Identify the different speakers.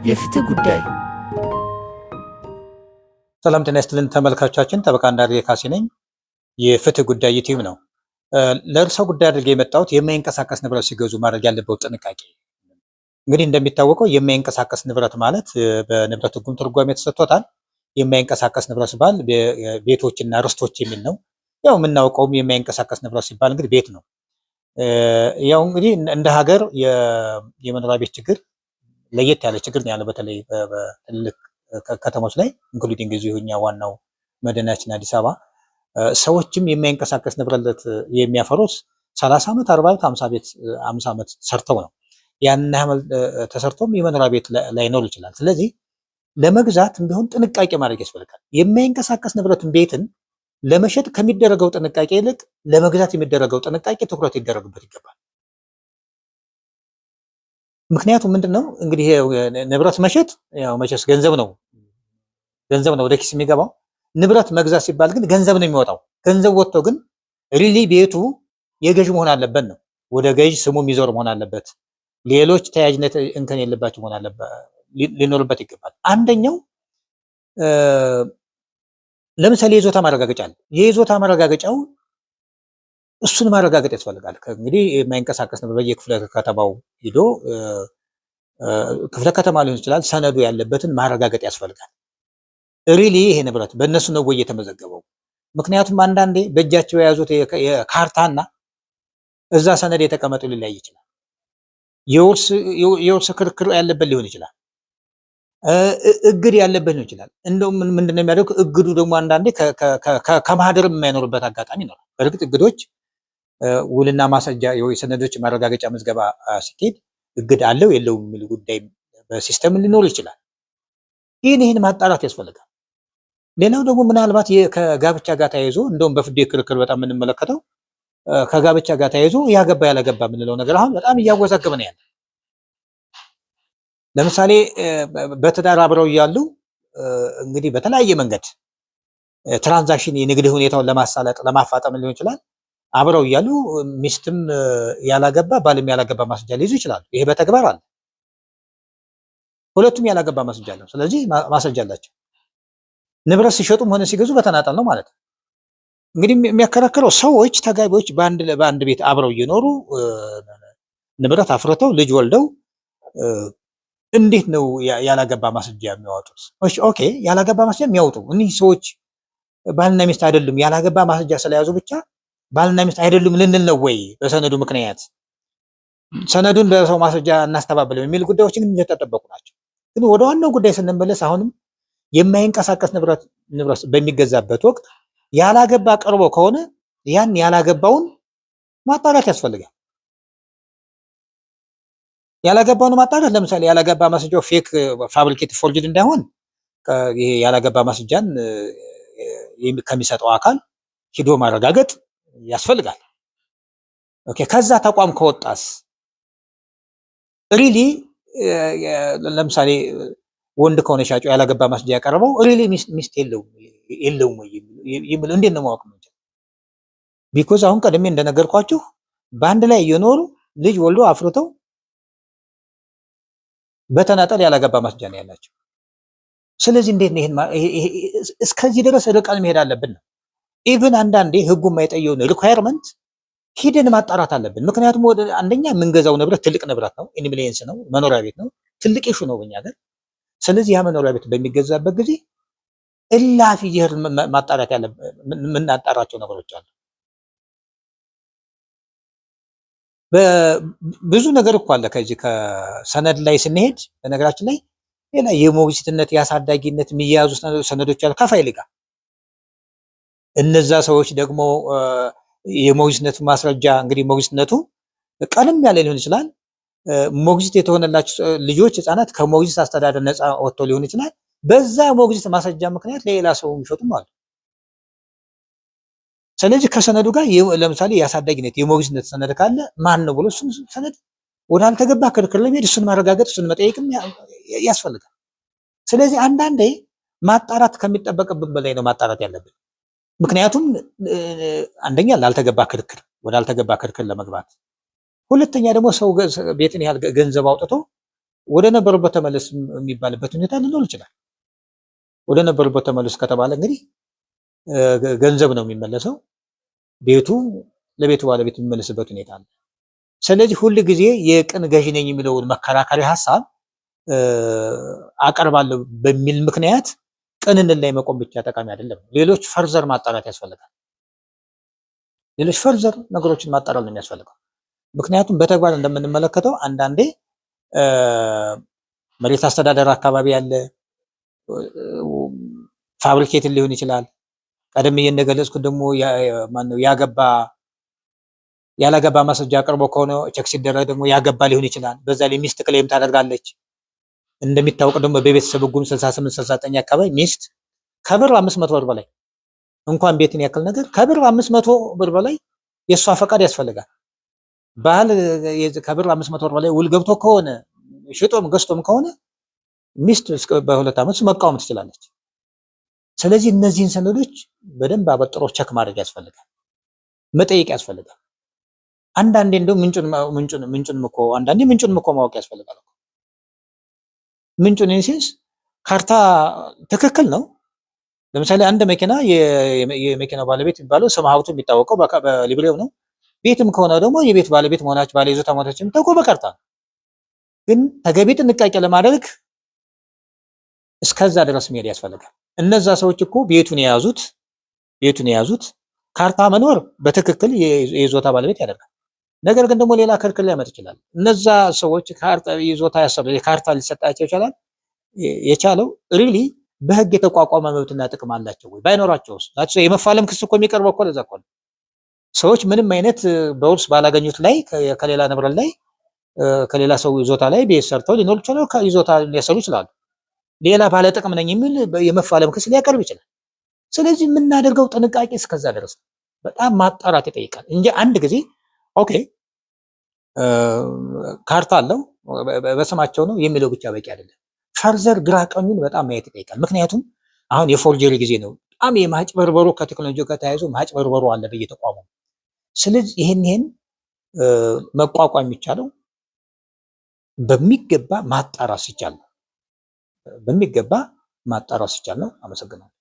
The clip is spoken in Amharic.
Speaker 1: የፍትህ ጉዳይ።
Speaker 2: ሰላም ጤና ይስጥልን ተመልካቾቻችን፣ ጠበቃ አንዳርጌ ካሴ ነኝ። የፍትህ ጉዳይ ዩቲዩብ ነው። ለእርሶ ጉዳይ አድርጌ የመጣሁት የማይንቀሳቀስ ንብረት ሲገዙ ማድረግ ያለበት ጥንቃቄ። እንግዲህ እንደሚታወቀው የማይንቀሳቀስ ንብረት ማለት በንብረት ሕጉም ትርጓሜ ተሰጥቶታል። የማይንቀሳቀስ ንብረት ሲባል ቤቶችና ርስቶች የሚል ነው። ያው የምናውቀውም የማይንቀሳቀስ ንብረት ሲባል እንግዲህ ቤት ነው። ያው እንግዲህ እንደ ሀገር የመኖሪያ ቤት ችግር ለየት ያለ ችግር ነው ያለው፣ በተለይ በትልቅ ከተሞች ላይ፣ including እዚሁ እኛ ዋናው መዲናችን አዲስ አበባ። ሰዎችም የማይንቀሳቀስ ንብረት የሚያፈሩት 30 ዓመት፣ 40 ዓመት፣ 50 ቤት 50 ዓመት ሰርተው ነው። ያን ያህል ተሰርቶም የመኖሪያ ቤት ላይኖር ይችላል። ስለዚህ ለመግዛት ቢሆን ጥንቃቄ ማድረግ ያስፈልጋል። የማይንቀሳቀስ ንብረትን ቤትን ለመሸጥ ከሚደረገው ጥንቃቄ ይልቅ ለመግዛት የሚደረገው ጥንቃቄ ትኩረት ይደረግበት ይገባል። ምክንያቱም ምንድን ነው፣ እንግዲህ ንብረት መሸጥ ያው መቼስ ገንዘብ ነው፣ ገንዘብ ነው ወደ ኪስ የሚገባው። ንብረት መግዛት ሲባል ግን ገንዘብ ነው የሚወጣው። ገንዘብ ወጥቶ ግን really ቤቱ የገዥ መሆን አለበት ነው። ወደ ገዥ ስሙ የሚዞር መሆን አለበት። ሌሎች ተያያዥነት እንከን የለባቸው መሆን አለበት፣ ሊኖርበት ይገባል። አንደኛው ለምሳሌ የይዞታ ማረጋገጫ አለ። የይዞታ ማረጋገጫው እሱን ማረጋገጥ ያስፈልጋል። እንግዲህ የማይንቀሳቀስ ነው፣ በየክፍለ ከተማው ሂዶ፣ ክፍለ ከተማ ሊሆን ይችላል፣ ሰነዱ ያለበትን ማረጋገጥ ያስፈልጋል። Really ይሄ ንብረት በእነሱ ነው ወይ የተመዘገበው? ምክንያቱም አንዳንዴ በእጃቸው የያዙት የካርታና እዛ ሰነድ የተቀመጠው ሊለያይ ይችላል። የውርስ ክርክር ያለበት ሊሆን ይችላል። እግድ ያለበት ሊሆን ይችላል። እንደውም ምንድነው የሚያደርገው? እግዱ ደግሞ አንዳንዴ ከማህደርም የማይኖርበት አጋጣሚ ይኖራል። በእርግጥ እግዶች ውልና ማስረጃ የሰነዶች ማረጋገጫ ምዝገባ ሲካሄድ እግድ አለው የለውም የሚል ጉዳይ በ system ሊኖር ይችላል። ይህን ማጣራት ያስፈልጋል። ሌላው ደግሞ ምናልባት ከጋብቻ ጋር ተያይዞ፣ እንደውም በፍርድ ቤት ክርክር በጣም የምንመለከተው ከጋብቻ ጋር ተያይዞ ያገባ ያላገባ የምንለው ነገር አሁን በጣም እያወዛገበ ነው ያለ። ለምሳሌ በትዳር አብረው እያሉ እንግዲህ በተለያየ መንገድ transaction የንግድ ሁኔታውን ለማሳለጥ፣ ለማፋጠም ሊሆን ይችላል። አብረው እያሉ ሚስትም ያላገባ ባልም ያላገባ ማስረጃ ሊይዙ ይችላሉ። ይሄ በተግባር አለ። ሁለቱም ያላገባ ማስረጃ አለው። ስለዚህ ማስረጃ አላቸው። ንብረት ሲሸጡም ሆነ ሲገዙ በተናጠል ነው ማለት ነው። እንግዲህ የሚያከራክረው ሰዎች፣ ተጋቢዎች በአንድ ቤት አብረው እየኖሩ፣ ንብረት አፍርተው፣ ልጅ ወልደው እንዴት ነው ያላገባ ማስረጃ የሚያወጡት? እሺ okay፣ ያላገባ ማስረጃ የሚያወጡ እኒህ ሰዎች ባልና ሚስት አይደሉም። ያላገባ ማስረጃ ስለያዙ ብቻ ባልና ሚስት አይደሉም ልንል ነው ወይ? በሰነዱ ምክንያት ሰነዱን በሰው ማስረጃ እናስተባብልም የሚል ጉዳዮች ግን እንደተጠበቁ ናቸው። ግን ወደ ዋናው ጉዳይ ስንመለስ አሁንም የማይንቀሳቀስ ንብረት በሚገዛበት ወቅት ያላገባ ቀርቦ ከሆነ ያን ያላገባውን ማጣራት ያስፈልጋል። ያላገባውን ማጣራት ለምሳሌ ያላገባ ማስረጃው fake፣ fabricate፣ forged እንዳይሆን ይሄ ያላገባ ማስረጃን ከሚሰጠው አካል ሂዶ ማረጋገጥ ያስፈልጋል። Okay፣ ከዛ ተቋም ከወጣስ really ለምሳሌ ወንድ ከሆነ ሻጩ ያላገባ ማስረጃ ያቀረበው really ሚስት የለውም ወይ የሚለው እንዴት ነው ማወቅ የምንችለው? Because አሁን ቀድሜ እንደነገርኳችሁ በአንድ ላይ እየኖሩ፣ ልጅ ወልዶ አፍርተው በተናጠል ያላገባ ማስረጃ ነው ያላቸው። ስለዚህ እንዴት ነው ይሄን እስከዚህ ድረስ ርቀን መሄድ አለብን ነው። Even አንዳንዴ ህጉ የማይጠየውን requirement ሂደን ማጣራት አለብን። ምክንያቱም ወደ አንደኛ የምንገዛው ንብረት ትልቅ ንብረት ነው፣ in millions ነው፣ መኖሪያ ቤት ነው፣ ትልቅ issue ነው በእኛ ሀገር። ስለዚህ ያ መኖሪያ ቤት በሚገዛበት ጊዜ እላፊ እየሄድን ማጣራት ያለ የምናጣራቸው ነገሮች አሉ። ብዙ ነገር እኮ አለ። ከዚህ ከሰነድ ላይ ስንሄድ በነገራችን ላይ ሌላ የሞግዚትነት፣ የአሳዳጊነት የሚያያዙ ሰነዶች አሉ ከፋይል ጋር። እነዛ ሰዎች ደግሞ የሞግዚትነቱ ማስረጃ፣ እንግዲህ ሞግዚትነቱ ቀንም ያለ ሊሆን ይችላል። ሞግዚት የተሆነላቸው ልጆች፣ ህፃናት ከሞግዚት አስተዳደር ነፃ ወጥተው ሊሆን ይችላል። በዛ ሞግዚት ማስረጃ ምክንያት ለሌላ ሰው የሚሸጡም አሉ። ስለዚህ ከሰነዱ ጋር ለምሳሌ የአሳዳጊነት፣ የሞግዚትነት ሰነድ ካለ ማን ነው ብሎ እሱን ሰነድ ወዳልተገባ ክርክር ለመሄድ እሱን ማረጋገጥ፣ እሱን መጠየቅም ያስፈልጋል። ስለዚህ አንዳንዴ ማጣራት ከሚጠበቅብን በላይ ነው ማጣራት ያለብን። ምክንያቱም አንደኛ ላልተገባ ክርክር ወዳልተገባ ክርክር ለመግባት፣ ሁለተኛ ደግሞ ሰው ቤትን ያህል ገንዘብ አውጥቶ ወደ ነበሩበት ተመለስ የሚባልበት ሁኔታ ሊኖር ይችላል። ወደ ነበሩበት ተመለስ ከተባለ እንግዲህ ገንዘብ ነው የሚመለሰው፣ ቤቱ ለቤቱ ባለቤት የሚመለስበት ሁኔታ አለ። ስለዚህ ሁል ጊዜ የቅን ገዢ ነኝ የሚለውን መከራከሪያ ሀሳብ አቀርባለሁ በሚል ምክንያት ቅንነት ላይ መቆም ብቻ ጠቃሚ አይደለም። ሌሎች further ማጣራት ያስፈልጋል። ሌሎች further ነገሮችን ማጣራት ነው የሚያስፈልገው። ምክንያቱም በተግባር እንደምንመለከተው አንዳንዴ መሬት አስተዳደር አካባቢ ያለ fabricated ሊሆን ይችላል። ቀደም ብዬ እንደገለጽኩት ደግሞ ማነው ያገባ ያላገባ ማስረጃ አቅርቦ ከሆነ check ሲደረግ ደግሞ ያገባ ሊሆን ይችላል። በዛ ላይ ሚስት claim ታደርጋለች። እንደሚታወቅ ደግሞ በቤተሰብ ሕጉም 68 69 አካባቢ ሚስት ከብር 500 ብር በላይ፣ እንኳን ቤትን ያክል ነገር፣ ከብር 500 ብር በላይ የእሷ ፈቃድ ያስፈልጋል። ባል ከብር 500 ብር በላይ ውል ገብቶ ከሆነ፣ ሽጦም ገዝቶም ከሆነ፣ ሚስት በ2 ዓመት መቃወም ትችላለች። ስለዚህ እነዚህን ሰነዶች በደንብ አበጥሮ check ማድረግ ያስፈልጋል፣ መጠየቅ ያስፈልጋል። አንዳንዴ እንደው ምንጩን እኮ ማወቅ ያስፈልጋል። ምንጩን in sense ካርታ ትክክል ነው። ለምሳሌ አንድ መኪና የመኪናው ባለቤት የሚባለው ስም ሀብቱ የሚታወቀው በሊብሬው ነው። ቤትም ከሆነ ደግሞ የቤት ባለቤት መሆናቸው፣ ባለ ይዞታ መሆናቸው የሚታወቀው በካርታ ነው። ግን ተገቢ ጥንቃቄ ለማድረግ እስከዛ ድረስ መሄድ ያስፈልጋል። እነዛ ሰዎች እኮ ቤቱን የያዙት ካርታ መኖር በትክክል የይዞታ ባለቤት ያደርጋል። ነገር ግን ደግሞ ሌላ ክርክር ሊያመጣ ይችላል። እነዛ ሰዎች ካርታ ይዞታ ያሰሩ ካርታ ሊሰጣቸው ይችላል የቻለው really በህግ የተቋቋመ መብትና ጥቅም አላቸው ወይ? ባይኖራቸውስ? የመፋለም ክስ እኮ የሚቀርበው እኮ ለዛ እኮ ነው። ሰዎች ምንም አይነት በውርስ ባላገኙት ላይ፣ ከሌላ ንብረት ላይ፣ ከሌላ ሰው ይዞታ ላይ ቤት ሰርተው ሊኖሩ ይችላሉ። ይዞታ ሊያሰሩ ይችላሉ። ሌላ ባለ ጥቅም ነኝ የሚል የመፋለም ክስ ሊያቀርብ ይችላል። ስለዚህ የምናደርገው ጥንቃቄ እስከዛ ድረስ ነው። በጣም ማጣራት ይጠይቃል እንጂ አንድ ጊዜ okay ካርታ አለው፣ በስማቸው ነው የሚለው ብቻ በቂ አይደለም። Further ግራ ቀኙን በጣም ማየት ይጠይቃል። ምክንያቱም አሁን የ forgery ጊዜ ነው። በጣም የማጭበርበሩ፣ ከቴክኖሎጂ ጋር ተያይዞ ማጭበርበሩ አለ በየተቋሙ። ስለዚህ ይህን መቋቋም የሚቻለው በሚገባ ማጣራት ሲቻል ነው። በሚገባ ማጣራት ሲቻል ነው። አመሰግናለሁ።